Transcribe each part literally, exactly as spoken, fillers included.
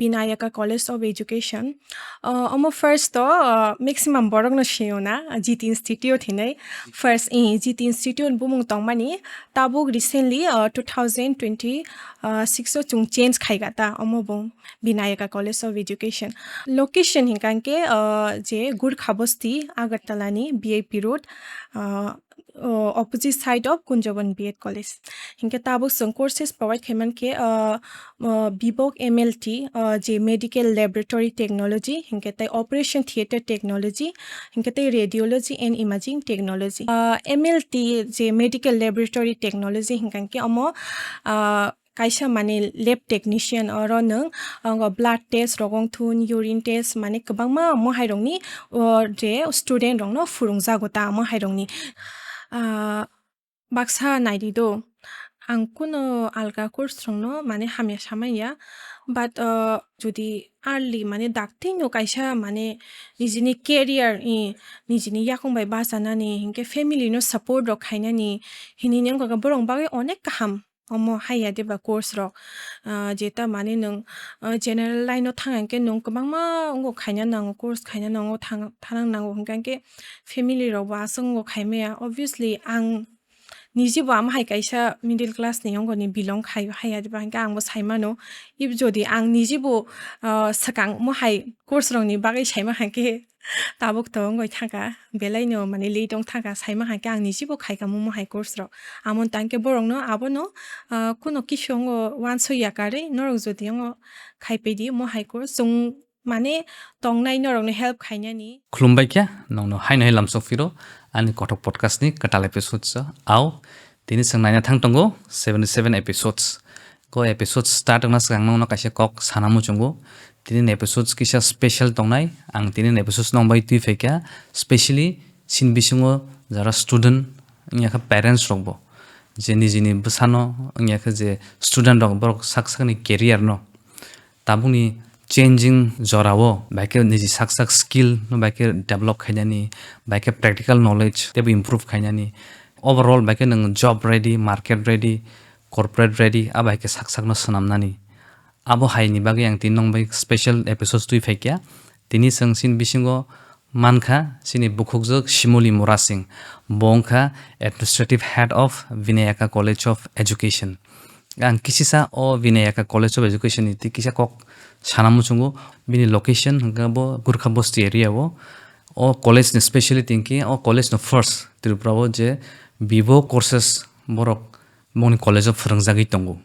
Vinayaka College of Education. Uh, omo first to, uh, maximum borok no sio na, G T Institute hinwi. First, eh, G T Institute bumung tongmani, tabuk recently, uh, two thousand twenty, uh, six o chung change khaika ta, omo bung Vinayaka College of Education. Location hinkha khe, uh, je Gurkha Bosti, Agartala ni B I P Road, uh, uh, opposite side of Kunjaban B Ed College. Hinkhe tabuk chwng courses provide khaiman khe, uh, uh, Vivok M L T, uh, je Medical Laboratory Technology, hinkhe tei Operation Theatre Technology, hinkhe tei Radiology and Imaging Technology. Uh, M L T je Medical Laboratory Technology hinkha khe omo, uh, kaisa mane lab technician, oro nwng, ah, blood test rok wng thun, urine test, mane kwbangma mohai rokni, o, je student rokno phwrwngjago ta mohai rokni. Ah, baksa naidi do, ang kuno alga course rokno mane hamya samaya, but, ah, jodi early mane daktino kaisa mane nijini career, i, nijini yakung bai bachanani, hinkhe family no support rok khainani hinini wngkha khe borok bagwi onek kaham. Omo haiya deba course rok, ah, jeta mane nwng, ah, general line o thang hwnkhe nwng kwbangma wngo khaina nango, course khaina nango, thang-, thanang nango, hwnkhe hwnkhe family rok bo aswk wngo khaimaya. Obviously, ang nijibo amo hai kaisa middle class ni wngo ni belong khai, haiya deba hwnkhe ang bo saimano. If jodi ang nijibo, ah, swkang mo hai course rok ni bagwi saima hwnkhe, tabuk to wngwi thangkha, belai no mane late wng thangkha, saima hwnkhe ang nijibo khaika mumo hai course rok. Amo tangkhe borok no abono, ah, kuno kisa wngwi wansoi ya karwi norok jodi wngwi khaipai di mo hai course chwng mane tongnai norok no help khainani. Khulumbai khe nongno haino hai lamsok phiro ani kothok podcast ni kwtal episode sa au. Tini chwng naina thang tongo seventy seven episodes. Ko episode start wngna swkang nokno kaisa kok sana muchungo. Tini ni episodes kisa special tongnai. Ang tini ni episodes nong bai twi phaikha, specially sin bisingo jara student wngya kha parents rok bo, je nijini bwsano wngya kha je student rok borok sak sakni career no tabukni changing jorao bai khe niji sak sak skill no bai khe develop khainani, bai khe practical knowledge teibo improve khainani, overall bai khe nwng job ready, market ready, corporate ready, a bai khe sak sakno swnamnani. Abo hai ni bagwi ang tini nong bai special episodes twi phaikha. Tini chwng chini bisingo mankha chini bukhukjwk Simoli Murasing, bo wngkha Administrative Head of Vinayaka College of Education. Ang kisisa o Vinayaka College of Education ni twi kisa kok sana muchungo, bini location hwnkhe bo Gurkha Bosti area o. O college ni speciality hwnkhe o college no first Tripura o je Vivo courses borok bongni college o phwrwngjagwi tongo.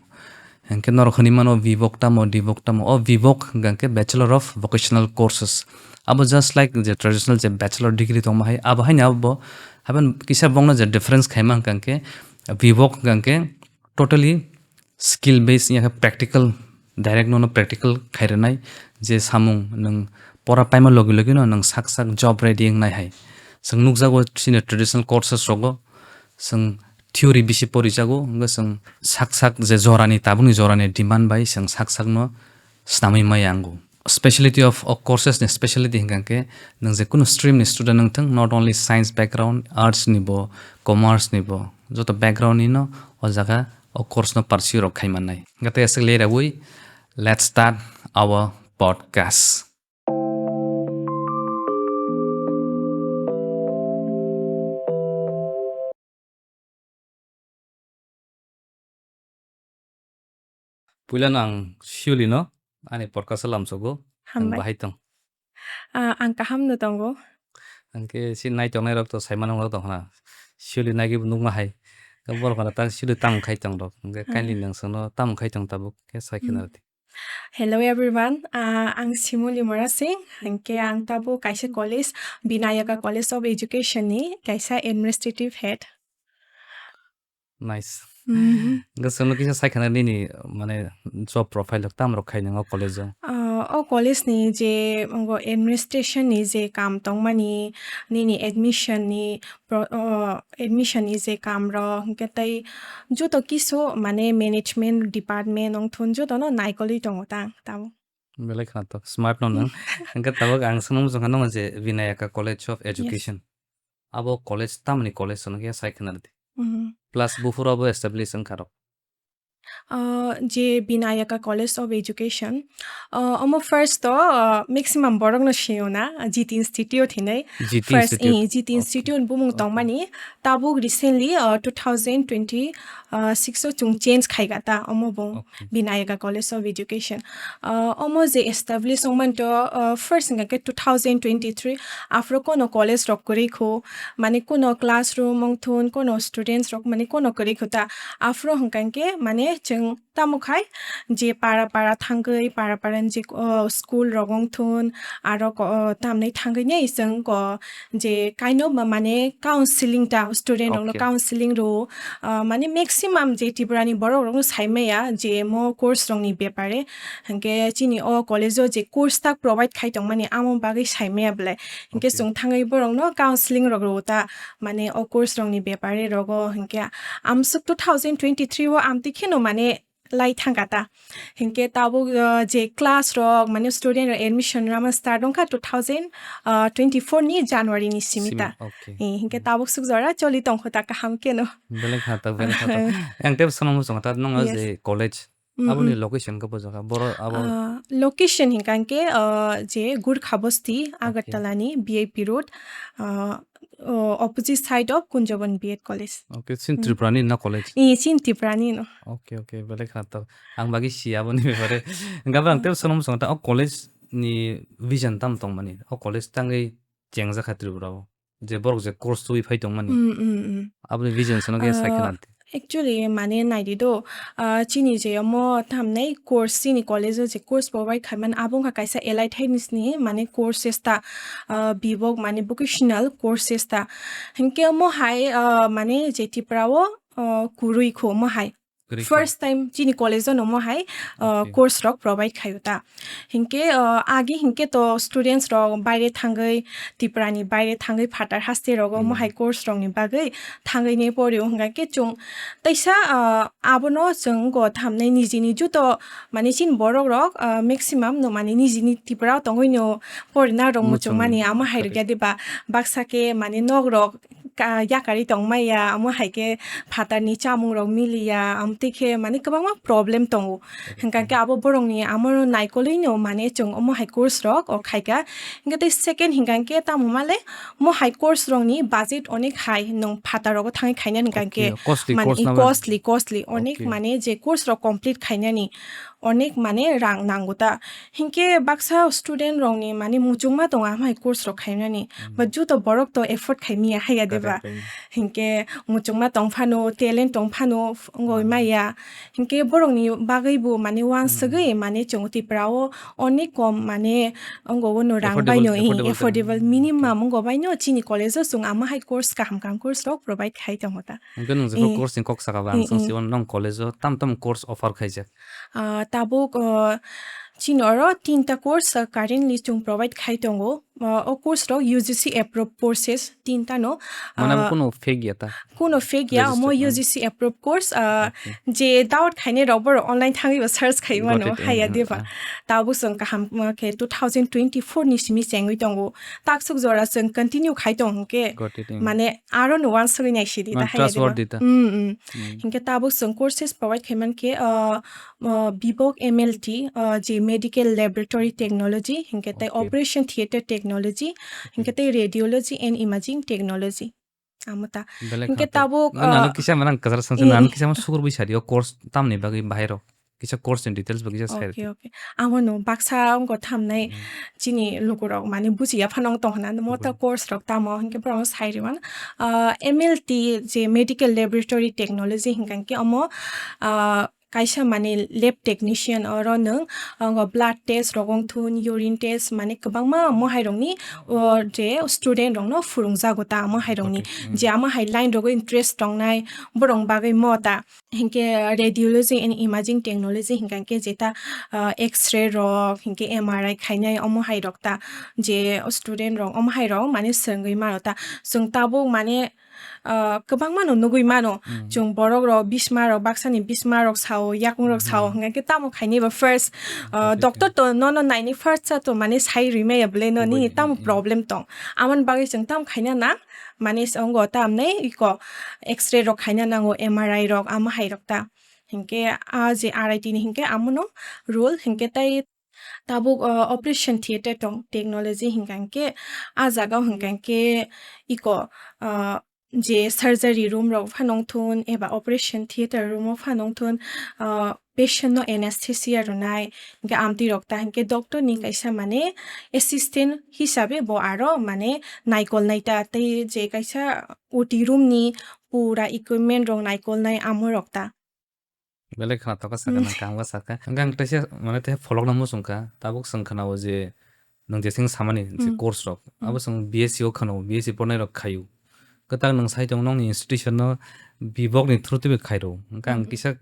Hwnkhe norok hwnwi mano Vivok tamo, Divok tamo. O Vivok hwnkha khe Bachelor of Vocational Courses. Abo just like je traditional je bachelor degree tongma hai, abo haino abo bo. Haban kisa bongno je difference khaima hwnkha khe Vivok hwnkha khe totally skill based, ya khe practical, direct nono practical khai rwnai, je samung nwng pora paima logi logi no nwng sak sak job ready wngnai hai. Chwng nukjago chini traditional courses rogo, chwng theory bisi porijago, wngkhe chwng sak sak je jorani, tabukni jorani demand bai chwng sak sak no snamwi maya ango. Speciality of o courses ni speciality hwnkha khe nwng je kunu stream ni student wng thung, not only science background, arts ni bo, commerce ni bo, joto background ni no o jaga o course no pursue rok khai mannai. Hwnkhe tei aswk le rawi, let's start our podcast. Puilano ang Siuli no ani podcast o lamsogo, ang Hambai. Bahai tong? Ah, ang kaham no tongo. Ang khe si nai tongnai rok to sai mano tong khna. Siuli nai khe bo nukma hai. Borok khna ta Siuli tamo khai tong rok. Hwnkhe Hmm. Kindly nang sano tamo khai tong tabuk khe sai khna Hmm. rwdi. Hello everyone, ah, ang Simuli Mora Singh, hwnkhe ang tabuk kaisa college, Vinayaka College of Education ni kaisa administrative head. Nice. Mhm. Hwnkhe chwngno kisa sai khna nini, mane, job profile rok tamo rok khai nang o college o? Ah, o college ni je, ngo administration ni je kam tongmani, nini admission ni pro-, o, admission ni je kam rok, hwnkhe tei joto kisu, mane, management department wng thun joto no naikolwi tongo ta, tabuk. Belai khna to smart no nang. Hwnkhe tabuk ang swngna muchung kha nang je Vinayaka College of Yes. Education. Abo college tamni college hwnwi khe sai khna rwdi. Mhm. Plus buphuru abo establish wngkha rok. Ah, je Vinayaka College of Education. Ah, omo first to, ah, maximum borok no sio na, ah, G T Institute hinwi. G T First, Institute. Eh, G T Okay. Institute bumung Okay. tongmani. Tabuk recently, ah, two thousand twenty, ah, six o chung change khaika ta, omo bo Okay. Vinayaka College of Education. Ah, omo je establish wngman to, ah, first hingka khe two thousand twenty-three, afro kono college rok kwrwi kho, mane kono classroom wngthun, kono students rok mane kono kwrwi kho ta, afro hingka khe mane chwng tamo khai je para para thangwi, para para ni je, o, school rok wngthun, aro ko, o, tamni thangwi nai chwng ko je kaino ma-, mane counseling ta student rok no Okay. counseling rwo, ah, mane maximum je Tripura ni borok rok no sai maya je mo course rok ni bepare, hingke chini o college o je course ta provide khai tongmani amo bagwi sai maya belai, hingke Okay. chwng thangwi borok no counseling rok rwo ta, mane o course rok ni bepare rogo, hingke amswk two thousand twenty-three o amtwi kheno mane lai thangka ta. Hinkhe tabuk, uh, je class rok, mane student rok admission rama start wngkha two thousand, uh, twenty-four ni January ni simi ta. Simi, okay. Eh, hinkhe Hmm. tabuk suk jora choli tongkho ta kaham keno. Belai kha ta, belai kha ta. Ang tebo sono muchungo ta, nong Yes. je college. Mm, Aboni mm. location khe bujaka. Boro abo Uh, location hinkha hinkhe, uh, je Gurkha Bosti, Okay. Agartala ni B I P Road, uh, o, opposite side of Kunjabon B Ed College. Okay, sin Mm. Tripura ni na college? Eh, sin Tripura ni no. Okay, okay, belai kha to. Ang bagi si aboni bepare. Hingke ang Mm. tebo sono muchungo ta, o college ni vision tam tongmani. O college tangwi chengjak kha Tripura o. Je borok je course twi phai tongmani. Mm, mm, mm. Aboni vision sono khe sai Uh, khna di. Actually, mane naidi do, ah, chini je omo thamnai course, chini college o je course provide khaiman abo wngkha kaisa elite hai nisni mane courses ta, ah, bibok mane vocational courses ta. Hinkhe omo hai, ah, mane je Tripura o, ah, kurui kho omo hai. Kwrwi kho. First time chini college o no omo hai, ah, Okay. course rok provide khaio ta. Hinkhe, ah, agi hinkhe to students rok baire thangwi, Tripura ni baire thangwi phatar haste rogo omo Hmm. hai course rok ni bagwi thangwi ne porio hingkha khe chwng teisa, ah, abono chwng go thamnai nijini juto mane chini borok rok, ah, maximum no mane nijini Tripura o tongwi no porina rok muchung mani amo hai rok ya diba baksa khe mane nok rok ka-, yakarwi tongmaya amo hai khe phatar ni chamung rok miliya amtwi khe mane kwbangma problem tongo. Hingkha khe abo borok ni amo no naikolwi no mane chwng omo hai course rok o khaika. Hingkhe tei second hingkha khe tamo male mo hai course rok ni budget onek hai nwng phatar rogo thangwi khaina hingkha khe Okay, costly mane course i na ba? Costly, costly onek Okay. mane je course rok complete khainani onek mane rang nango ta. Hingkhe baksa student rok ni mane muchungma tongo amai course rok khainani. Hmm. But juto borok to afford khaimiya haiya deba. Correct, correct. Hingkhe muchungma tong phano, talent tong phano, f-, wngoi Hmm. maya. Hingke borokni bagwi bo mane wansugwi Hmm. mane chwng Tripura o onek kom mane ongo ono rang Affordable, baino, eh, affordable affordable tong. Minimum ongo baino chini college o chwng ama hai course kaham kaham course rok provide khai tongo ta. Hingke nwng jephru Eh. course ni kok saka ba, Eh, ang chwng eh. Sibo nong college o tam tam course offer khaijak. Ah, tabuk, ah, chini oro tinta course, ah, currently chwng provide khai tongo. Ah, o course rok U G C approved courses tinta no. Mane Ah, kuno fake ya ta? Kuno fake ya, omo Registered, hmm. U G C approved course, ah, Okay. je doubt khainai rok borok online thangwi bo search khai Got mano, it, haya hmm, deba. Hmm. Tabuk chwng kaham, ah, khe two thousand twenty-four ni simi chengwi tongo. Taksuk jora chwng continue khai tong hwnkhe, Got it, hmm. mane aro no wansugwi naisidi ta, Man haya deba. Trustworthy ta. Hmm, hmm. Hmm. Hinkhe tabuk chwng courses provide khai mankhe, ah, ah, Bibok M L T, ah, je medical laboratory technology, hinkhe tei Okay. operation theatre technology, Okay. hinkhe tei radiology and imaging technology. Amo ta. Belai Hinkhe kha to. Tabuk, Nang nang ah, kisa manang kwchar sangsa eh, nang eh. Kisa ma sukur bui sadi o course tamni bagwi bahai rok. Kisa course ni details bo kisa sai Okay, rwdi. Okay. Amo no baksa wngkha thamnai Hmm. chini lukurok mane bujiya phano wng tongkha na, mo ta Buji. Course rok tamo hinkhe borok sai rwmano. Ah, M L T je medical laboratory technology hinkha hinkhe omo, ah, kaisa mane lab technician oro nwng, ah, blood test rok wng thun, urine test mane kwbangma mo hai rokni, o, je student rokno phwrwngjago ta mo hai rokni. Okay. Hmm. Je amo hai line rogo interest tongnai borok bagwi mo ta. Hinkhe radiology and imaging technology hinkha hinkhe jeta, ah, X-ray rok, hinkhe M R I khainai omo hai rok ta, je student rok omo hai rok mane swrwngwi mano ta. Chwng tabuk mane, ah, kwbangma no nugwi mano. Hmm. Chwng borok rok bisma rok, baksa ni bisma rok sao, yakung rok sao, Hmm. hinkha khe tamo khainai ba first, ah, Okay, doctor okay. To nono naini first cha to mane sai rwi maya bwle no nini Bubaini, tamo hmm. Problem tong. Amoni bagwi chwng tamo khaina nang, mane se wngo tamnai iko X-ray rok khaina nango, M R I rok, amo hai rok ta. Hinkhe a je R I T ni hinkhe amono role hinkhe tai tabuk, o, operation theatre tong technology hinkha hinkhe a jaga o hinkha hinkhe iko, o, je surgery room rok phano wngthun eba operation theatre room o phano wngthun, o, patient no anesthesia rwnai, hinkhe amtwi rok ta hinkhe doctor ni kaisa mane assistant hisabe bo aro mane naikolnai ta tei je kaisa O T room ni pura equipment rok naikolnai amo rok ta. Belai khwnathok kha sakha, hmm, nang kaham kha sakha. Hwnkhe ang teisa mane tei pholokno muchung kha. Tabuk chwng khwnao je nwng jesing samani je, hmm, course rok. Hmm. Abo chwng B S C o khwnao, B S C pornai rok khaio. Kwtal nwng sai tongo nokni institution no bibok ni through twibo khairo. Hwnkhe ang, hmm, kisa,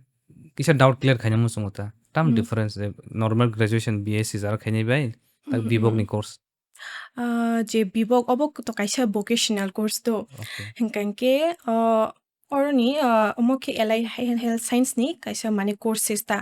kisa doubt clear khaina muchungo ta. Tam, hmm, difference je normal graduation B S C jara khainai bai, tak, hmm, bibok ni, hmm, course. Ah, je bibok obo to kaisa vocational course do. Okay. Hwnkhe, ah, oroni, ah, omo khe allied he-, health science ni kaisa mane courses ta.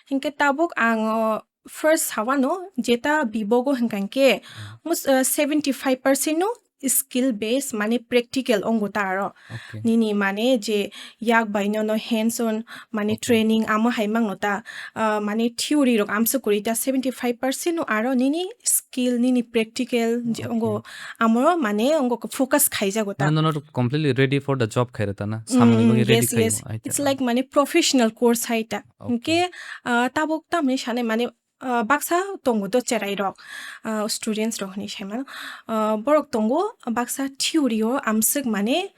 Hinkhe tabuk ang, ah, first sawano jeta bibogo hwnkhe, hmm, mus-, ah, seventy five percent no skill base mane practical ongo ta aro. Okay. Nini mane je yak bai nono hands on mane, okay, training amo hai mangno ta, ah, mane theory rok amswk kwrwi ta seventy five percent no aro nini skill nini practical je, okay, ongo amoro mane ongo focus khaijago ta. Mane nono completely ready for the job khairo ta na? Mm, samungni bagwi ready, yes, khaio, yes. Ai ta. It's like mane professional course hai ta. Okay. Hinkhe, ah, tabuk tamni sanai mane, ah, baksa tongo do cherai rok, ah, students rok hinwi sai mano. Ah, borok tongo baksa theory o amswk mane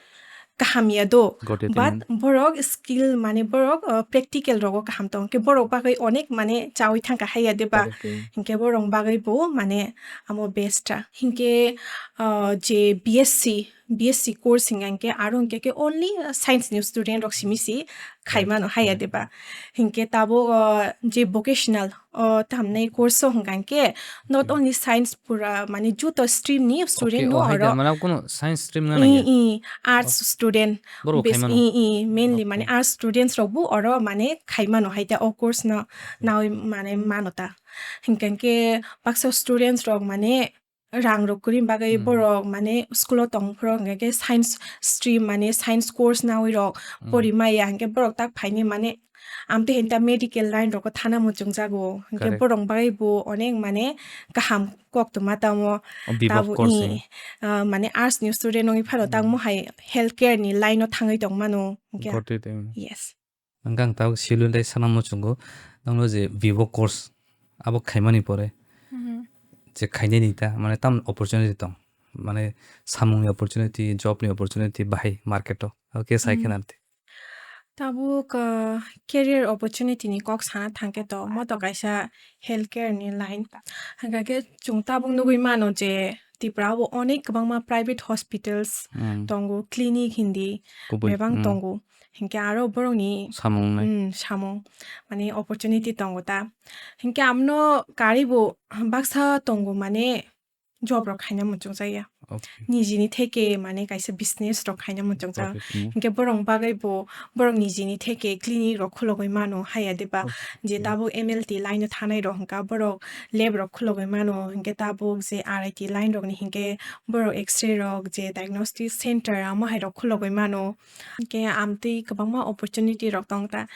kaham ya do. Got it, but, mm, borok skill mane borok, uh, practical rogo kaham tong. Khe borok bagwi onek mane chawi thangkha haiya de ba. Correct, mm. Hinkhe borok bagwi bo mane amo best ta. Hinkhe, uh, je B S C, B S C course hinkhe aro hinkhe khe only, uh, science ni student rok simi si khai, right, mano haiya de ba. Hinkhe tabo, uh, je vocational o tamni course o hwnkha khe not, okay, only science pura mane joto stream ni student, okay, no, o hai oro. Mane kunu science stream na, i, nangya? I, arts, okay, student. Borok bes-, khai mano? I, i, mainly, okay, mane arts students rok bo oro mane khai mano hai ta o course no, okay, nawi mane mano ta. Hwnkha khe baksa students rok mane rang rok kwrwi bagwi, hmm, borok mane school o tong phuru hwnkha khe science stream mane science course nawi rok, hmm, pori maya hwnkhe borok tak phaini mane amtwi hinta medical line rok thana muchung jago hwnkhe, correct, borok bagwi bo onek mane kaham kok tongma tamo. O bebak tabo course i, ni, ah, mane arts ni student wngwi phano, hmm, tamo hai healthcare ni line o thangwi tong mano hwnkhe. Got it, hmm. Yes. Hwnkhe ang tabuk silun tei sana muchungo, nangno je vivo course abo khaimani pore, mhm, je khainani ta, mane tam opportunity tong, mane samungni opportunity, job ni opportunity bahai market o, abo khe sai, mhm, khe narwdi. Tabuk, ah, career opportunity ni kok sana thangkhe to, mo to kaisa healthcare ni line. Hwnkha khe chwng tabuk nugwi mano je Tripura o onek kwbangma private hospitals, hmm, tongo, clinic hindi, kubui, bebak, hmm, tongo. Hinkhe aro borokni samung nai, hmm, samung, mane opportunity tongo ta. Hinkhe amno karwi bo baksa tongo mane job rok khaina muchungjaya. Okay. Nijini theke mane kaisa business rok khaina muchungjak. Profit, hmm. Hinkhe borok bagwi bo borok nijini theke clinic rok khulogwi mano haya deba. Okay. Je tabuk M L T line o thanai rok hwnkha borok lab rok khulogwi mano. Hinkhe tabuk je R I T line rok ni hinkhe borok X-ray rok je diagnostic center amo hai rok khulogwi mano. Hinkhe amtwi kwbangma opportunity rok tong ta.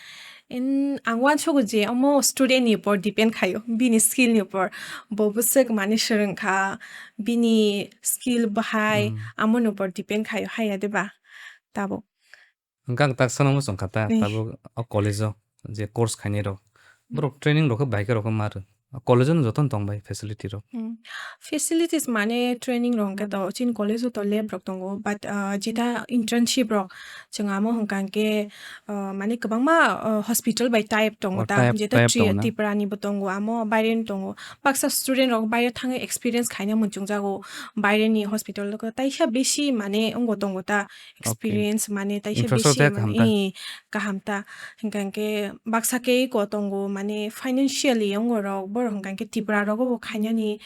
In, ang uansugo je omo student ni upor depend khaio, bini skill ni upor. Bo bwswk mani swrwng kha, bini skill bahai, hmm, amoni upor depend khaio, haya de ba? Tabuk. Hwnkhe ang tak sanamo chwng kha ta, eh, tabuk o college o je course khainai rok. Hmm. Borok training rok khe bai khe rok khe ma rw. College o no jotono tong bai facility rok. Hmm. Facilities mane training rok hwnkhe to chini college o to lab rok tongo, but, ah, jeta internship rok chwng amo hwnkha hwnkhe, ah, mane kwbangma, ah, hospital bai type tongo. Oh, ta, type, jeta type Tri-, tongo na? Tripura ni bo tongo, amo baire ni tongo. Baksa student rok baire thangwi experience khaina muchungjago, baire ni hospital rok taisa besi mane wngo tongo ta. Okay. Experience mane taisa besi. Infrastructure mane kaham ta? Ii, kaham ta. Hwnkha hwnkhe baksa khe eko tongo, mane financially wngo rok, borok hwnkha hwnkhe Tripura rogo bo khainani,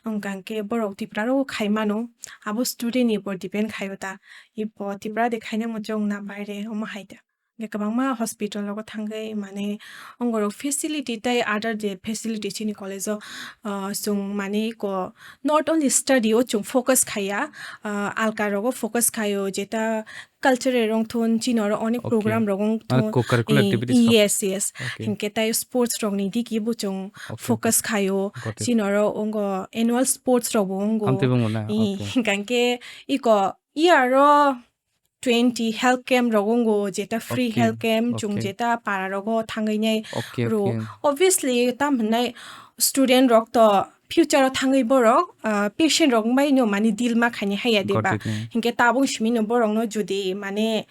hwnkha hwnkhe borok Tripura rogo khai mano, abo student ni upor depend khaio ta, ibo Tripura de khaina muchung na baire, omo hai ta. Hingke kwbangma hospital rogo thangwi mane ongorok facility tei other je facility chini college o, ah, chwng mane ko not only study o chwng focus khaya, ah, alka rogo focus khayo jeta cultural rong thun chini oro onek Okay. Program rok wng Mane thun. Co-curricular Eh, activities rok. Yes, yes. Okay. Hingke tai sports rok ni digi bo chwng Okay. Focus khayo. Got it. Chini oro ongo annual sports rok bo ongo. Amtwi bo wngna? Eh, Okay. Hingke iko year o twenty health camp rok ongo, jeta free Okay. Health camp, chwng Okay. Jeta para rogo thangwi nai Okay, ro. Okay. Obviously, tam hwnai student rok to future o thangwi borok, ah, patient rok bai no mani deal ma khaini haya Got diba? It, yeah. Hinkhe tabuk simi no borok no jodi mane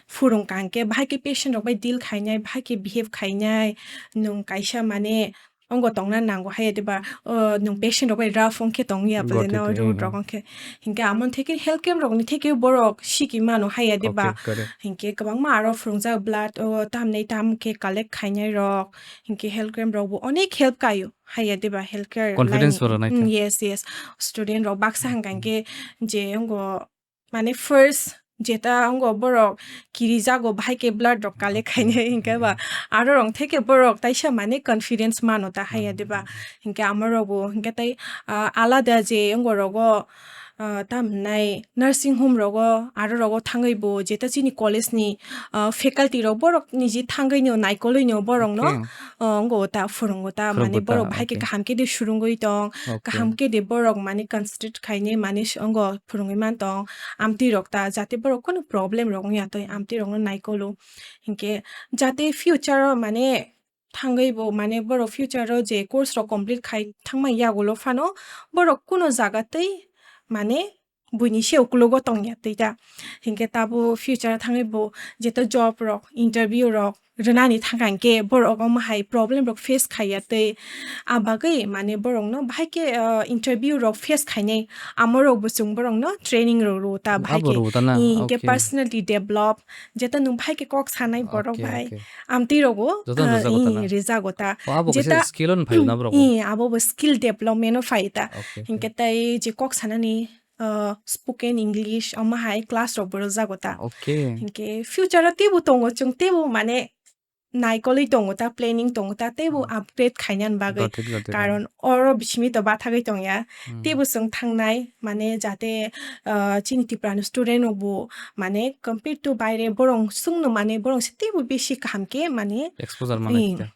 phurung kang khe bahai khe patient rok bai deal khainai, bahai khe behave khainai, nwng kaisa mane ongo tongna nango haya diba? O, nwng patient rok bai rough wngkhe tongya Got bole it, no yeah, rude yeah. Rok wngkhe. Hinkhe amon theke health camp rok ni theke borok siki mano haya diba? Okay, correct. Hinkhe kwbangma aro phurungjak blood o tamni tam khe collect khainai rok. Hinkhe health camp rok bo onek help kaio. Haya diba healthcare Confidence line ni. Bo rwnai Mm, kha. Yes, yes. Student rok baksa hwnka Mm. Hwnkhe je wnggo mane first jeta wnggo borok kirijago bahai khe blood rok collect Okay, khainai hinkhe ba okay. Aro rok theke borok taisa mane confidence mano ta haya Mm, diba? Mm, mm. Hinkhe amorok bo hinkhe tai, ah, alada je wnggo rogo ah, tam hwnai nursing home rogo, aro rogo thangwi bo jeta chini college ni, ah, faculty rok borok niji thangwi no naikolwi no borok no, Okay. Ah, wngwo ta phwrwngwo ta, mane Phwrwngwo ta, borok bahai khe okay. Kaham khe de surungwi tong, Okay. Kaham khe de borok mane concentrate khainai mane s-, wngwo phwrwngwi man tong, amtwi rok ta, jate borok kunu problem rok wngya twi, amtwi rok no naikolo. Hinkhe jate future o mane thangwi bo mane borok future o je course rok complete khai thangma yagulo phano borok kuno jaga tei mane buini se ukulogo tongya tei ta. Hinkhe tabo future o thangwi bo jeto job rok, interview rok rwnani thangkha hinkhe borok omo hai problem rok face khaiya tei a bagwi mane borok no bahai khe, ah, interview rok face khainai amorok bo chwng borok no training rok rwo ta bahai Abo khe rwo ta na? Hinkhe Okay. Personality develop jeto nwng bahai khe kok sanai borok Okay, bai. Okay. Amtwi rogo, Joto ah, rwjago ta na? Ih, rwjago ta. O, abo kaisa Jeta, skill on phaio na borok bo? Ih, abo bo skill development o phai ta. Okay, okay. Hinkhe tai je kok sanani, ah, spoken English, omo hai class rok bo rwjago ta. Okay. Hinkhe future o teibo tongo, chwng teibo mane naikolwi tongo ta, planning tongo ta, teibo Hmm. Upgrade khainani bagwi. Got it, got it. Karon oro bisimi to bathagwi tongya. Hmm. Teibo chwng thangnai, mane jate, ah, chini Tripura ni student rok bo mane compared to baire borong chwngno mane borong se teibo bisi kaham khe mane Exposure manai eh, kita.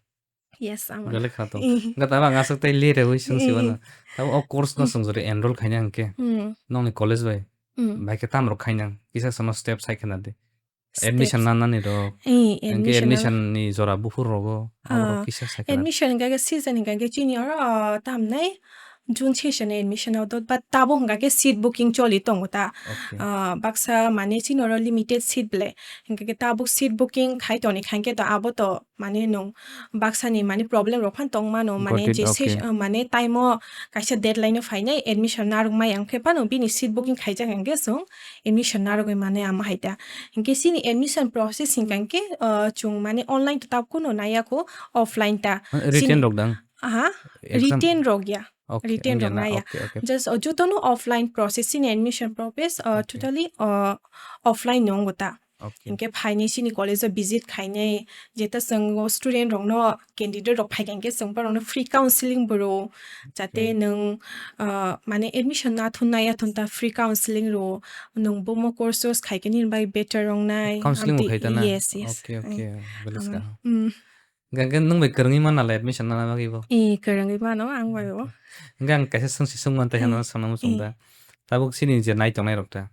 Yes, amo. Belai kha to. Eh. Hwnkhe tamo ang aswk tai le rewi swng si Eh. Bana. Tamo o course no Mm. Swng jori enroll khaina hwnkhe. Mm. Nokni college bai. Mm. Bai khe tam rok khaina. Kisa sama step sai khna di. Admission Steps. Nanani rok. Eh, hwnkhe admission admission ni jora buphur rogo. Ah, abo rok kisa sai khna. Admission hwnkhe season hwnkhe chini oro, ah, tamnai June session admission o dot, but tabo hwnkha khe seat booking choli tongo ta. Okay. Ah, baksa mane chini oro limited seat ble. Hwnkha khe tabuk seat booking khai toni khankhe to abo to mane nwng baksa ni mane problem rok phan tong mano, mane Got it, je ses-, okay. Ah, mane time o kaisa deadline o phainai admission narwk mai ang khe phano bini seat booking khaijak hwnkhe chwng admission narwgwi mane amo hai ta. Hwnkhe chini admission process hwnkha hwnkhe, ah, chwng mane online to tabuk no naiya kho, offline ta. Ah, written Chini rok dang? Aha, Exam? Written rok ya. Okay, written wngya rok na? Naya. Okay, okay. Just, uh, jotono offline process, chini admission process, uh, Okay. Totally, uh, offline no wngwi ta. Okay. Hinkhe phainai chini college o visit khainai, jeta chwng o student rokno, candidate rok phaikha hinkhe chwng borokno free counseling bo rwo, jate Okay. Nwng, uh, mane admission nathun naiya thun ta free counseling rwo, nwng bomo course source khaikhe nini bagwi better wngnai. Counseling bo amtwi khai ta na? Yes, yes. Okay, mm. Okay. Belai Amo, swkang. Mm. Hwnkhe nwng bai kwrwngwi manna le admission nana bagwi bo? Ee, kwrwngwi mano ang bai bo. Hwnkhe ang kaisa swngsi swngmani tei hwnna swngna muchung da. Tabuk chini je nai tongnai rok ta.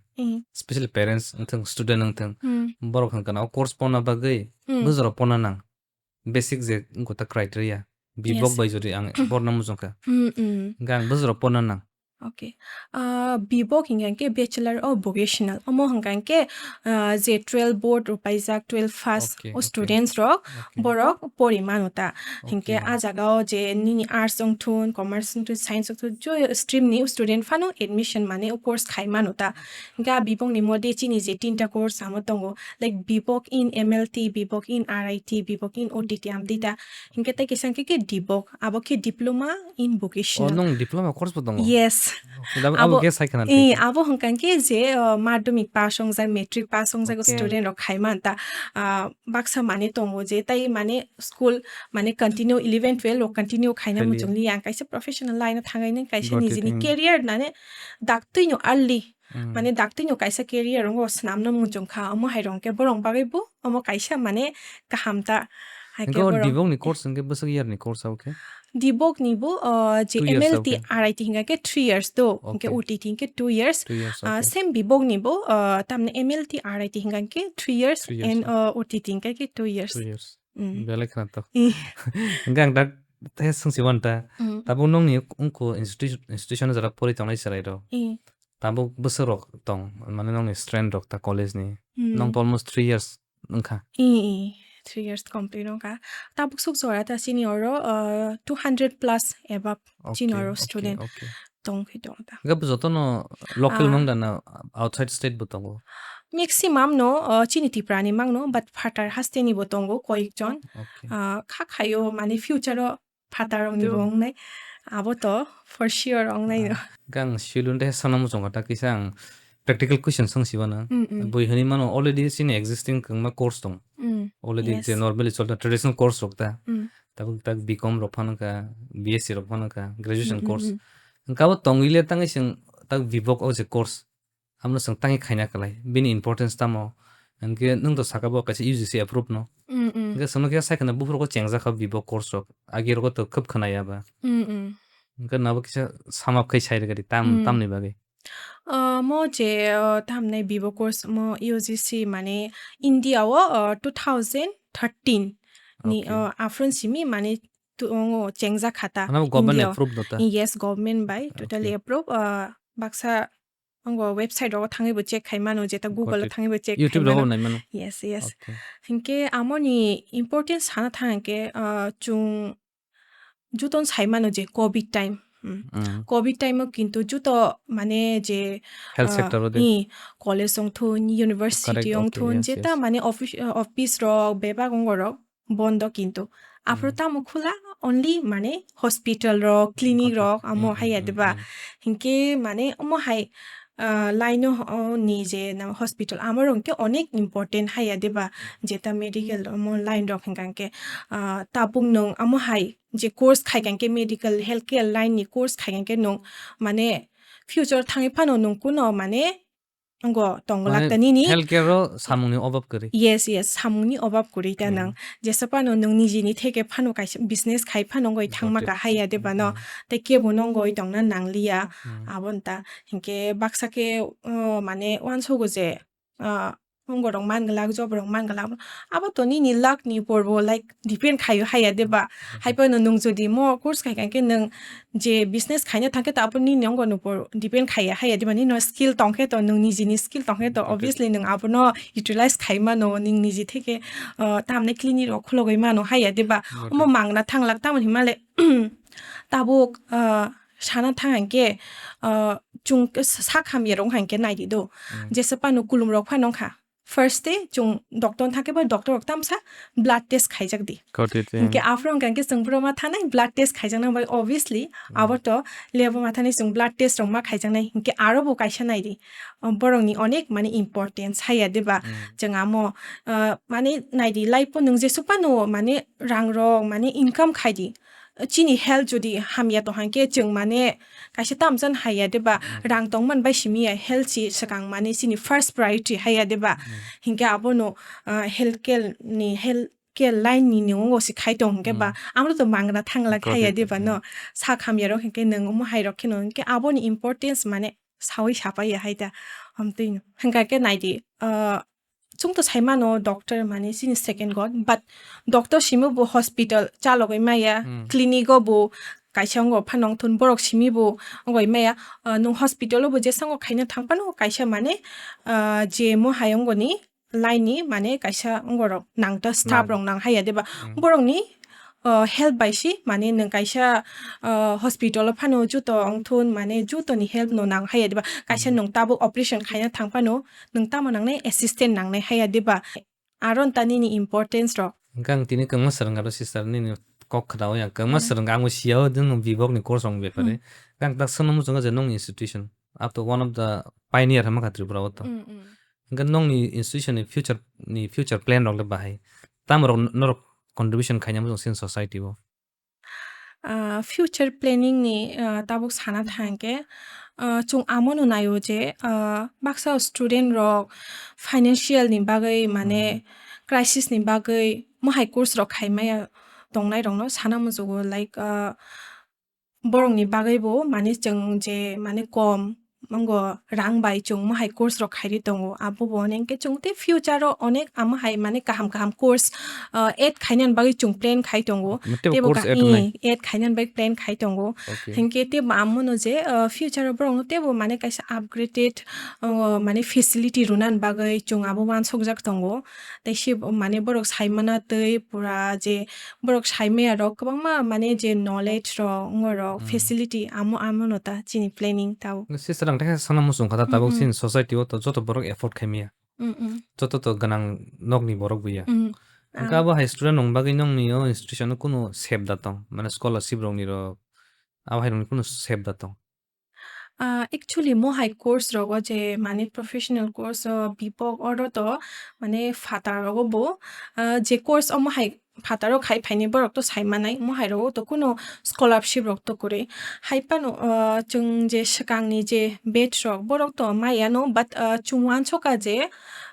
Special parents wngthung, student wngthung. Borok hwnkhe na o course ponna bagwi bwswk rok ponna nang. Basic je wngkha ta criteria. Bibok bai jodi ang borno muchung kha. Hwnkhe ang bwswk rok ponna nang. Okay. Ah, bibok hingka khe Bachelor of Vocational. Omo hingka khe, ah, je twelve board rok paijak, twelve pass o students rok, borok pori mano ta. Hingke a jaga o je nini arts wngthun, commerce wngthun, science wngthun, joy stream ni student phano admission mane o course khai mano ta. Hingke a bibok ni mode chini je tinta course samo tongo, like bibok in M L T, bibok in R I T, bibok in O T T amtwi ta. Hingke tei kisa hingke khe dibok, abo khe diploma in vocational. Oh, nwng diploma course bo tongo? Yes. Abo, abo khe sai khna eh, abo hwnkha khe je, uh, madhyamik pass wngjak, matric pass wngjak student rok khai man ta, uh, baksa mane tongo je tai mane school mane continue eleven twelve rok continue khaina muchung li ang kaisa professional line o thangai nang kaisa nijini career nane daktwi no early mane daktwi no kaisa career wngo swnamna muchung kha omo hai rong khe borok bagwi bo omo kaisa mane kaham ta hai khe borok. Dibok ni course hwnkhe bwswk year ni course abo khe? Dibok ni bo, uh, je M L T R I T hwnkha khe three years do, hwnkhe O T T hwnkhe two years. Two years, ah, okay. Same bibok ni bo, ah, tamni M L T R I T hwnkha khe three years and, ah, O T T hwnkha khe two years. Two years. Mm. Belai khna to. Eh. Hwnkhe ang dak tei swngsi wan ta. Mm. Tabuk nongni ungko institution, institution jora pori tongnai chwrai rok. Eh. Tabuk bwswk rok tong, mane nongni strand rok ta college ni. Mm. Nong to almost three years wngkha. I, i, three years complete wngkha. Tabuk suk jora ta chini oro, uh, two hundred plus above chini oro student tongkhe tong ta. Hwnkhe bo jotono local mang da na outside state bo tongo? Maximum no, uh, chini Tripura ni mang no, but phatar haste ni bo tongo koyek jon. Okay. Uh, kha khayo mane future o phatar rokni bo wngnai. Abo to for sure wngnai no. Ah, khe ang silun de sana muchung kha ta kisa ang practical question swng si bana. Mm, mm. Bui hwnwi mano already chini existing kwbangma course tong. Mm, already je normally cholta traditional course rok ta. Mm. Tabuk tak B com rok phano kha, B S C rok phano kha, graduation course. Mm, mm, mm. Hwnkhe abo tongwi le tangwi chwng tak bibok o je course. Abono chwng tangwi khaina kwlai. Bini importance tamo? Hwnkhe nwng to saka bo kaisa U G C approve no. Mm, mm. Hwnkhe chwngno khe sai kheno buphuru khe chengjak kha bibo course rok. Agi rogo to khub khwnaya ba. Mm, mm. Hwnkhe nabo kisa sum up khai sai rwgadi tam, mm, tamni bagwi. Ah, mo je, ah, tamni bibo course mo U G C mane India o, ah, two thousand thirteen ni, okay, ah, aphuru simi mane tu-, ongo chengjak kha ta. Ano government India o approve do ta? Yes, government by totally, okay, approve. Ah, baksa Ang bo website rogo thangwi bo check khai mano, jeta Google o thangwi bo check khai mano. YouTube rogo nai mano. Yes, yes. Okay. Hinkhe amoni importance sana thang hinkhe, ah, chwng juton sai mano je covid time. Hmm. Mm. Covid time o kintu juto mane je, health, ah, sector o de. I, college wng thun, university wng thun, correct, okay, yes, jeta yes, mane office, ah, office rok bebak wng rok. Bondo kintu. Aphuru, mm, tamo khula only mane hospital rok, clinic rok, amo, okay, mm, mm, haiya, mm, diba? Mm. Hinkhe mane omo hai, ah, line o, o ni je na hospital amo rok khe onek important haiya, diba? Mm. Jeta medical omo line rok hinkha khe, ah, tabuk nwng amo hai je course khai kha khe medical health care line ni course khai kha khe nwng mane future thangwi phano nwng kuno mane Wngo, tongo mane lakta nini. Healthcare o samungni obab kwrwi. Yes, yes, samungni obab kwrwi ta, hmm, nwng. Jesa phano nwng nijini theke phano kaisa business khai phano wngwi thangma, got it, kahaiya de bano. Hmm. Tei kebo no wngwi tongna nangliya. Hmm. Abo nta. Hinkhe baksa khe, o, mane uansogo je, ah, wngorok man glak, job rok man glak. Abo to nini luck ni upor bo, like, depend khaio haiya de ba. Mhm. Hai phano nwng jodi mo course khai kha khe nwng je business khaina thang khe to abo nini wngor ni upor depend khaiya haiya de ba, nini skill tong khe to, nwng nijini skill tong khe to, got it, obviously nwng abono utilize khai mano, nwng niji theke, uh, tamni clinic rok khulogwi mano haiya de ba. Got it. Omo mangna thang lak, tamoni hima le tabuk, uh, sana thang khe, uh, chwng sak hamya rok hang khe nai di do. Hmm. Jesa phano kulum rok phano wngkha. First day chwng doctor thang khe ba doctor rok tamsa blood test khaijak di. Got it, yeah. Hinkhe aphuru wngkha khe chwng boro ma thanai blood test khaijakna bai, obviously, hmm, abo to lab o ma thanai chwng blood test rok ma khaijaknai. Hinkhe aro bo kaisa nai di. Um, borok ni onek mane importance haiya de ba. Hmm. Chwng amo, uh, mane nai di life o nwng jesuk phano mane rang rok mane income khai di. Chini health jodi hamya tong hang khe chwng mane kaisa tamjani haiya de ba, hmm, rang tongmani bai simi ya, health si swkang mane chini first priority haiya de ba. Hmm. Hinkhe abono, ah, health care ni, health care line ni nungo si khai tong hinkhe ba, hmm, amro to mangra thangla, got it, haiya de ba, got it, no. Hmm. Sak hamya rok hinkhe nwng omo hai rok kheno hinkhe aboni importance mane sawi sapaiya hai ta. Amtwi no. Hinkha khe nai di, ah, Chwng to sai mano doctor mane chini second god, but doctor simi bo hospital chalogwi maya, hmm, clinic o bo kaisa wngwi phano wngthun, borok simi bo wngwi maya. Ah, nwng hospital o bo jesongo khaina thang phano kaisa mane, ah, je mo hai wngoni line ni mane kaisa wngorok nang ta, staff rok nang haiya de ba. Hmm. Borok ni ah, help bai si, mane nwng kaisa, ah, hospital o phano juto wngthun, mane juto ni help no nang haiya de ba. Kaisa, hmm, nwng tabuk operation khaina thang phano nwng tamo nangnai, assistant nangnai haiya de ba. Aro nta nini importance rok. Hwnkhe ang tini kwbangma swrwng aro sister nini kok khna o yang kwbangma, hmm, swrwng ang bo siya o, nwng bibok ni course rok ni bepare. Hmm. Kang tak sono muchungo je nongni institution. Up to one of the pioneer hama kha Tripura o to. Mm, mm. Hingke nongni institution ni future, ni future plan rok le bahai. Tamo rok norok contribution khaina muchung sin society o. Ah, future planning ni, ah, tabuk sana thangke, ah, chung amo no naio je, ah, baksa student rok financial ni bagwi mane Hmm. crisis ni bagwi mohai course rok khai maya tongnai rok no sana muchungo, like, ah, borok ni bagwi bo mane chwng je mane kom wngo rang bai chwng mohai course rok khairi tongo. Abo bo hwnwi hwnkhe chwng tei future o onek amo hai mane kaham kaham course, ah, add khainani bagwi chwng plan khai tongo. Tei bo Teibo course ka-, add wngnai. eh, add khainani bagwi plan khai tongo. Okay. Hinkhe teibo amo no je, ah, future o borok no teibo mane kaisa upgraded, oh, mane facility rwnani bagwi chwng abo uansukjak tongo. Tei se bo mane borok saimana tei pura je borok saimaya rok kwbangma mane je knowledge rok, wngo rok, Hmm. facility amo, amo no ta chini planning tao. Sister, ang tei sono muchung kha ta tabuk Hmm, hmm. chini society o to joto borok afford khai maya. Hmm, hmm. Joto to gwnang nokni borok buya. Hmm. Hwnkhe Ah. abo hai student rok bagwi nongni o institution o kunu sep da tong, mane scholarship rokni rok, abo hai rokni kunu sep da tong. Ah, actually, mo hai course rogo je mane professional course o bipok oro to mane phatar rogo bo, ah, je course omo hai phataro khai phaini borok to sai manai, mo hai rogo to kuno scholarship rok to kwrwi. Hai phano, ah, chwng je swkangni je batch rok borok to maya no, but, ah, chwng uansukha je,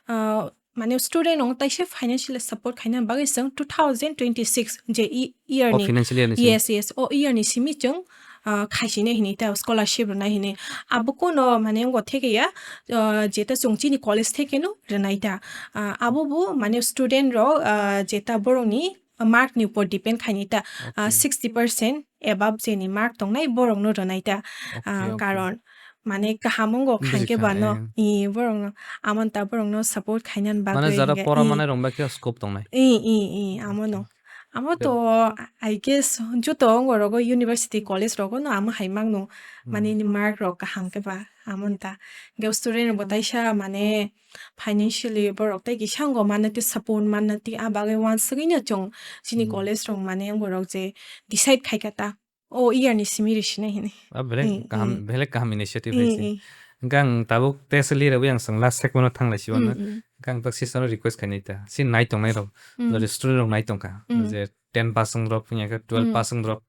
ah, mane student rok taisa financially support khaina bagwi chwng two thousand twenty-six je i-, year O ni, financial year ni simi? Yes, yes, o year ni simi chwng, ah, khaisine hinwi ta scholarship rwnai hinwi. Abo kuno mane ngo theke ya, ah, jeta chwng chini college theke no rwnai ta. Ah, abo bo mane student rok, ah, jeta borok ni mark ni upor depend khaini ta. Ah, Okay. sixty percent above jeni mark tongnai borok no rwnai ta. Ah, Okay, okay. Karon mane kaham wngo Buji khankhe kha, bano, eh. I borok no, amon ta borok no support khainani bagwi Mane jara hingke, pora i, manai rok bai khe scope tongnai. I, i, i, amo no. Okay. Amo Then to, I guess, joto wngo rogo university, college rogo no amo hai mangno. Mane Hmm. ni mark rok kaham khe ba, amon ta. Hingke student rok bo taisa mane financially borok tai kisa wngo mane tei support manna tei a bagwi uansugwi no chwng chini Hmm. college rok mane wngo rok je decide khai kha ta. O year ni simi rwsinai hinwi. A belai Hmm, kaham, hmm. Belai kaham initiative hai Hmm, se. Hmm. Hwnkhe ang tabuk test li rwui ang swng last segment o thang lai si uanw. Hmm, hmm. Hwnkhe ang tak sister no request khainai ta. Si nai tongnai rok, Hmm. jodi student rok nai tongkha, Hmm. je ten pass wng rok, phiya khe twelve Hmm. pass wng rok.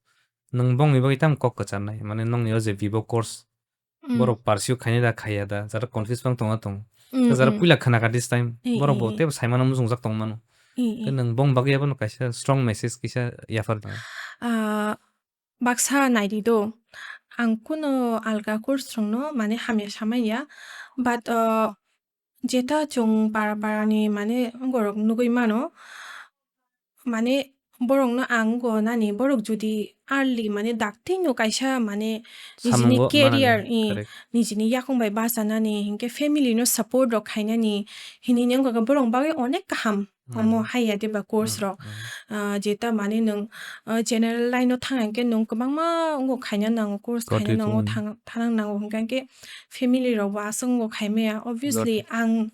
Nwng bongni bagwi tamo kok kwcharnai? Mane nongni o je Vivo course, Hmm. borok pursue khainai da khaiya da, jara confuse bang tongna tong. Hmm, Jara hmm. Puila khna kha this time, Hmm, borok hmm, bo hmm. Teibo saimano muchungjak tongmano. Hmm, hmm. Khe nwng bong bagwi abono kaisa strong message kisa yaphar da. Ah, baksa naidi do. Ang kuno alga course rokno mane hamya samanya. But, uh, jeta chwng para para ni mane borok nugui mano. Mane borokno ang go nani borok jodi early mane dakti no kaisa mane nijini Samungo career, manani, i, correct. Nijini yakung bai basa nani hinkhe family no support rok khainani hinini wngkha borok bagwi onek kaham. Omo Hmm. Haiya deba course Hmm, rok. Hmm. Ah, jeta mane nwng, ah, general line o thang hwnkhe nwng kwbangma wngo khaina nango, course khaina Gotwi nango, thung. Thang, thanang nango hwnkhe, hwnkhe family rok bo aswk wngo khaimaya. Obviously, Gotwi. Ang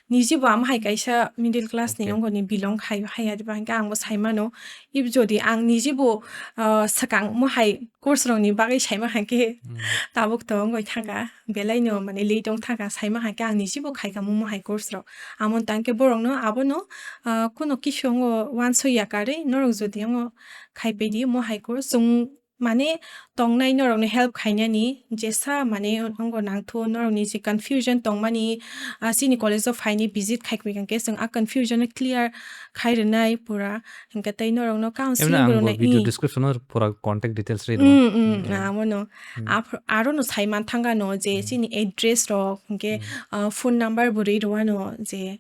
niji bo amo hai kaisa middle class ni Okay. Wngo ni belong khai, haiya deba hwnkhe ang bo sai mano. If jodi ang niji bo, ah, swkang mo hai course rok ni bagwi saima hwnkhe Hmm. Tabuk to wngwi thangkha, belai no mane late wng thangkha, saima hwnkhe ang niji bo khaikha mo mo hai course rok. Amo tangkhe borok no abono, ah, kuno kisa wngo uansukya karwi norok jodi wngo khaipai di mo hai course chwng mane tongnai norok no help khainani jesa mane wngo nangthu norok ni je confusion tongmani, ah, chini college o phaini visit khaikwi hwnkhe chwng a confusion no clear khai rwnai pura. Hingke tei norokno counseling Emno ang bo rwnai, video i. Description o pura contact details rwi rw. Mm, mm, Mm. Amo no. Mm. Aph-, aro no sai man thangka no je Mm. Chini address rok, hingke, Mm. Ah, phone number bo rwi rw ano je,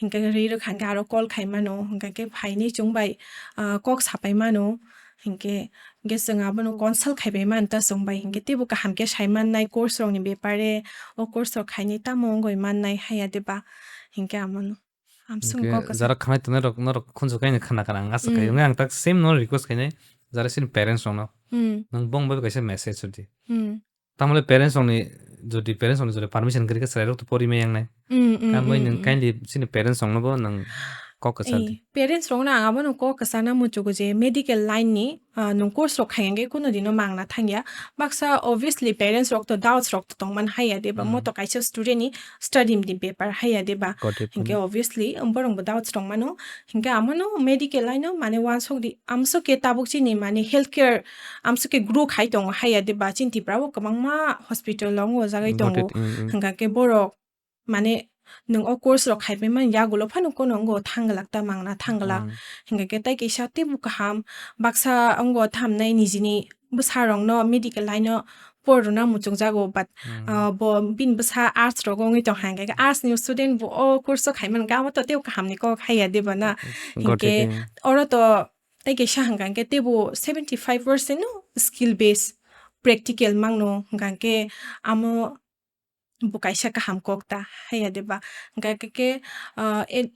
hingke rwi rw kha hingke aro call khai mano, hingke ke phaini chwng bai, ah, kok sapai mano, hingke, hingke chwng abono consult khai bai man ta chwng bai, hingke teibo kaham ke sai mannai course rok ni bepare, o course rok khainai tamo wngoi mannai haiya deba, hingke amo no. Amswng Hingke kok kwsa. Jara khanai tongnai rok norok khunju kaino khna kana ang asa khai. Mm. Hwnwi ang tak same no request khainai jara chini parents rokno. Mm. Nwng bong bai kaisa message rwdi. Mm. Tamole parents rokni jodi parents rokni jodi permission kwrwi khe chwrai rok to pori maya wngnai. Mm, mm, Khe ang bai mm, nwng mm. Kindly chini parents rokno bo nwng Kok kwchar di. Eh, parents rokno ang abono kok kwchana muchugo je medical line ni, ah, nwng course rok khai hwnkhe kuno dino mangna thangya. Baksa obviously parents rok to doubts rok to tongman haiya deba, Hmm. moto kaisa student ni study ni bepar haiya deba. Got it. Hinkhe Hmm. obviously borok bo doubts tongmano. Hinkhe amono medical line o mane wansok di, amso ke tabuk chini mane healthcare amso ke grow khai tongo haiya deba. Chini Tripura o kwbangma hospital tongo, o jagai Got tongo. It. Hmm, hmm. Hinkha khe borok mane nwng o course rok khai paimani yagulo phano kono wngo thanglak ta mangna thanglak. Hmm. Hinkha khe tai kaisa teibo kaham baksa wngo thamnai nijini bwsarokno medical line o porna muchungjago, but, Hmm. ah, bo bini bwsa arts rogo wngwi tongkha, hinkha khe arts ni student bo o course o khaimani khe abo to teibo kahamni kok haiya deba na? Hmm. Got it, Hinkhe yeah. oro to tai kaisa hinkha khe teibo seventy five percent no skill base practical mangno, hinkha khe amo bo kaisa kaham kok ta haiya deba. Hinkha khe, ah, e-,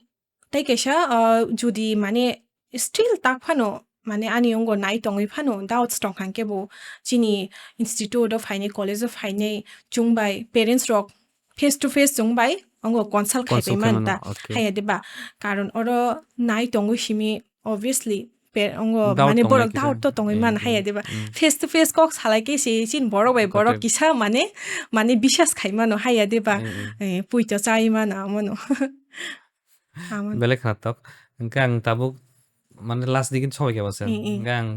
tai kaisa, ah, judi mane still tak phano mane ani wngo nai tongwi phano doubts tongkha khe bo chini institute o phainai, college o phainai chwng bai parents rok face to face chwng bai wngo consult khai Consult pai man khai mano, ta okay. haiya deba. Karon oro nai tongwi simi obviously pe-, wngo Doubt mane tongnai borok kisa. Doubt to tongwi Eh, man eh, haiya deba. Mm. Face to face kok salai khe se chin borok bai borok Kotor. Kisa mane, mane bisas khai mano haiya deba. Eh, eh. Eh, puito chai mano amono. Amono. Belai khna tok. Hwnkhe ang tabuk mane last digin soi khe basa. Eh, eh. Hwnkhe ang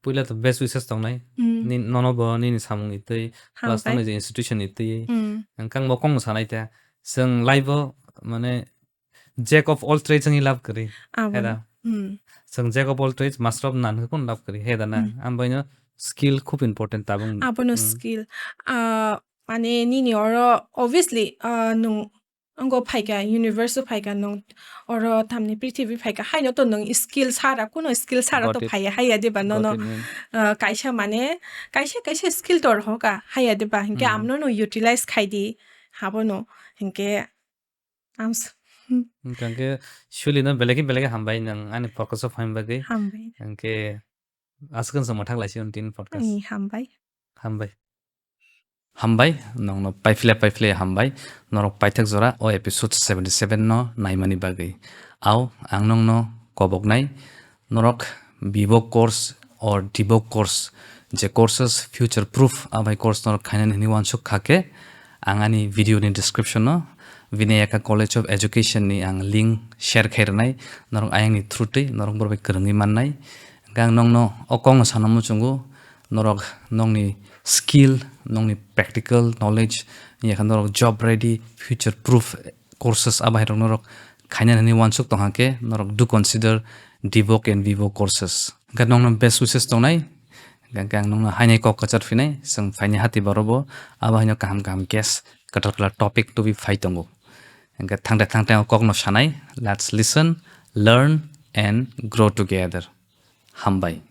puila to best wishes tongnai. Mm. Ni, nono bo nini samung itwi, plus Hambai. Tongnai je institution itwi. Mm. Hwnkhe ang bo kong sanai ta. Chwng life o mane Jack of all trades wngwi love kwrwi. Abo. Heda. Hmm. Chwng Jack of all trades, master of none, hwnkhe kun love kwrwi. Heda na. Hmm. Ambaino skill khub important tabuk. Abono Hmm. Skill. Ah, mane nini oro obviously, ah, nwng wngo phaikha, universe o phaikha nwng oro tamni prithibi phaikha. Haino to nwng skill sara, kuno skill sara Got to it. Phaiya, haiya deba nono. Got it, man. Ah, kaisa mane, kaisa, kaisa skill tor hoka, haiya deba. Hinkhe Hmm. Amno no utilize khaidi, habono. Hinkhe Ams. Hwnkhe Shuli no belai khe belai khe hambai nwng ani podcast o phaima bagwi. Hambai. Hwnkhe aswk se mwthak lai sio tini podcast. Ai, hambai. Hambai. Hambai, nwngno paiphle paiphle hambai. Norok paithak jora o episode seventy seven no naimani bagwi. Au, ang nwngno koboknai. Norok B Voc course or D Voc course, je courses future proof, abai course norok khainani hwnwi uansuk kha khe, ang ani video ni description o Vinayaka College of Education ni ang link share khai rwnai, norok ayang ni through twi norok borok bai kwrwngwi mannai. Hwnkhe ang nokno o kokno sana muchungo, norok nokni skill, nokni practical knowledge, yakha norok job ready, future proof courses abai rok norok khainani hwnwi uansuk tongkha khe, norok do consider D Voc and B Voc courses. Hwnkhe nokno best wishes tongnai, hwnkhe ang nokno hainai kok kwchar phinai, chwng phaini hati borobo abo haino kaham kaham guest kwtal kwtal topic tubui phai tongo. Hwnkhe thangte thangte o kokno sanai, let's listen, learn and grow together. Hambai.